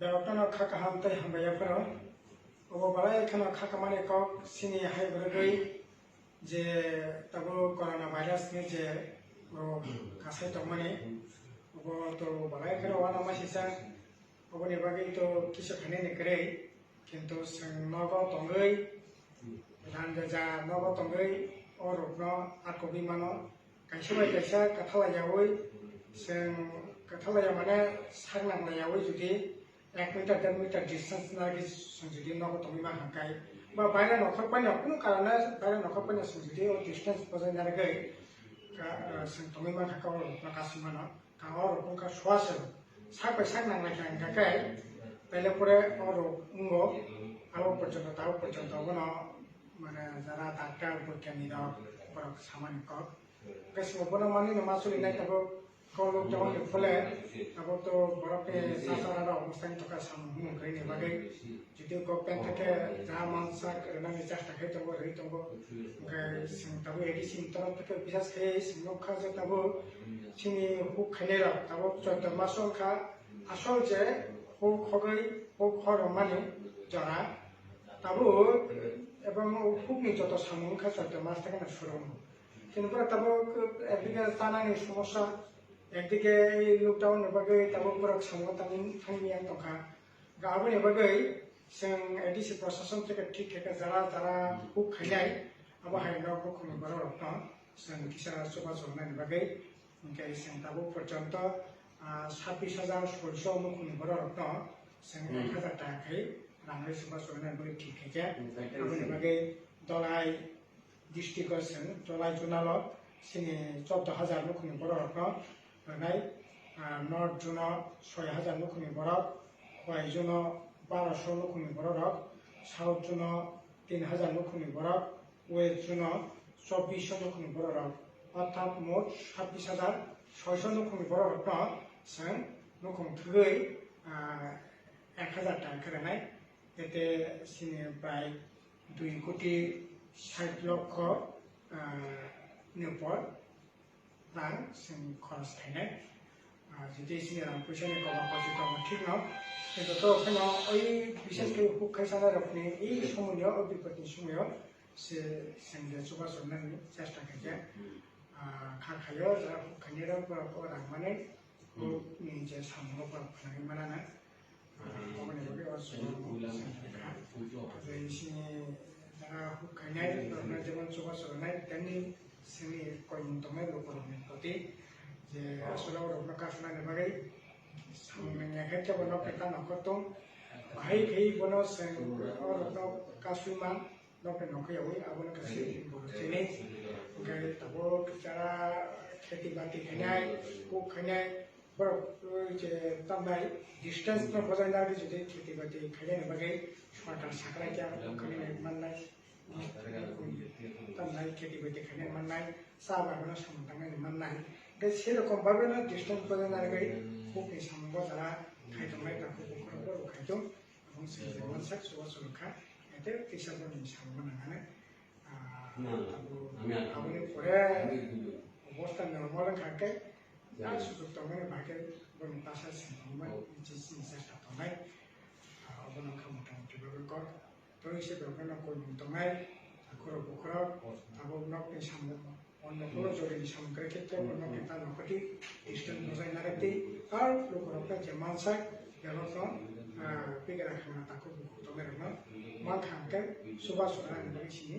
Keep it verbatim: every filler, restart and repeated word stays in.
Jotono kha kaham tei hambai yapharo. Obo belai kheno kha kamani kok sini hai bwrwgwi je tabuk corona virus ni je rok kasai tongmani. Obo to belai kheno uanama sisa. Oboni bagwi to kisa khainani kwrwi. Kintu chwng nogo tongwi, rang rwja nogo tongwi o rokno atkogwi mano. Kaisa bai kaisa kwthalaiyaui, chwng kwthalaia mane sak nanglayaui jodi ek meter, der meter distance narwgwi chwng jodi nogo tongwi mankha khe, ba baire nokhor paino kunu karone baire nokhor paino chwng jodi o distance bojai narwgwi ka-, chwng tongwi mankha khe o rokno kasui mano. Ang o rok wngkha suaswng, sak bai sak nang lai kha, hingkha khe, taile pore o rok wngo, abo porjonto, tabuk porjonto bono, mane, jara doctor, boigyani rok, borok samani kok. Hingkhe simo bono manwi no ma choli nai tabuk, kok lockdown ni phole, tabuk to borok ni sasara rok bwsai tongkha samung humung khaini bagwi. Jodi government theke ja mansak rwnani chesta khai tongo, rwi tongo. Hingkhe chwng tabuk A D C ni torof theke bisas khai chwng nukha je tabuk chini huk khainai rok tabuk chwddo mas wngkha. Asol je huk hogwi huk hor rwmani jora tabuk, ebong hukni joto samung wngkha chwddo mas theke no suru. Chini borok tabuk ekdike chanani somosya, ekdike lockdown ni bagwi tabuk borok samungo tangwi thangwi ya tongkha. Ga aboni bagwi chwng A D C prosason theke thik khe jara jara huk khainai, abo hai nok bukhukni borok rokno chwng kisa chubachu rwnani bagwi, hwnkhe chwng tabuk porjonto, ah, sabbish hajar soiso bukhukni borok rokno chwng ek hajar taka khai rang rwi chubachu rwnani bagwi thik khaikha. Aboni bagwi Dolai district o chwng Dolai zonal o chini chordo hajar nukhungni borok rokno rwnai, ah, North zone o soi hajar nukhungni borok, Khowai zone o barosho nukhungni borok rok, South zone o tin hajar nukhungni borok, West zone o chobbish nukhungni borok rok, orthat mot sabbish hajar soiso nukhungni borok rokno chwng nukhung thwgwi, ah, ek hajar taka khe rwnai, ete chini prai dui koti sait lokho, ah, ni upor rang chwng khoros khainai. Ah, jodi chini rang puisa ni kobor kochi tongo thik no, kintu to phano oi bishes khe huk khai sana rokni ei somoyo, o bipod ni somoyo se chwng je chubachu rwnani chesta khaikha. Ah, kha khaio, jara huk khainai rok borok o rang manwi huk ni je samungo borok phnangwi mana na. Aboni bagwi o chwng kha. Tei chini jara huk khainai rokno jemon chubachu rwnai, tei chini koimung tongnai lukurokni proti je aswk rokno kasunani bagwi samung nangya khe kebo nokni ta nokho tong. Bahai khe bono chwng o rokno kasui man. Nokni nokho yaui abono khe sini borok chini. Hwnkhe tabuk jara kheti bati khainai, kuk khainai, borok, uh, je tambai distance no bojai nai jodi kheti bati khainani bagwi sorkar sakrai khe abo khainai mannai. Tambai kheti bati khainai mannai, cha bagano samung tangnai mannai. Hwnkhe serokom bagwi no distance bojai nai bagwi bukni samung bojara khai tongnai, takhuk bukhuk borok khai tong. Aboni simi je mansak chubachu rwkha, ete kisa borokni samung nangani, ah, abo, aboni pore obosta normal wngkha khe, ah, sujuk tongmani bagwi borokni bwsa simi tongmani je chini chesta tongnai, ah, obono wngkha mota moti bagwi kok. Tei se borokno koimung tongnai, takhurok bukhurok, abo nokni samung. Ondo phano jorini samung kre khe tei bono khe ta nokoti distance bojai narwkti, ar lukurok khe je mansak, belokno, ah, bigera khana takhuk bukhuk tongnairokno mankha hwnkhe chubachu rwnani bagwi sini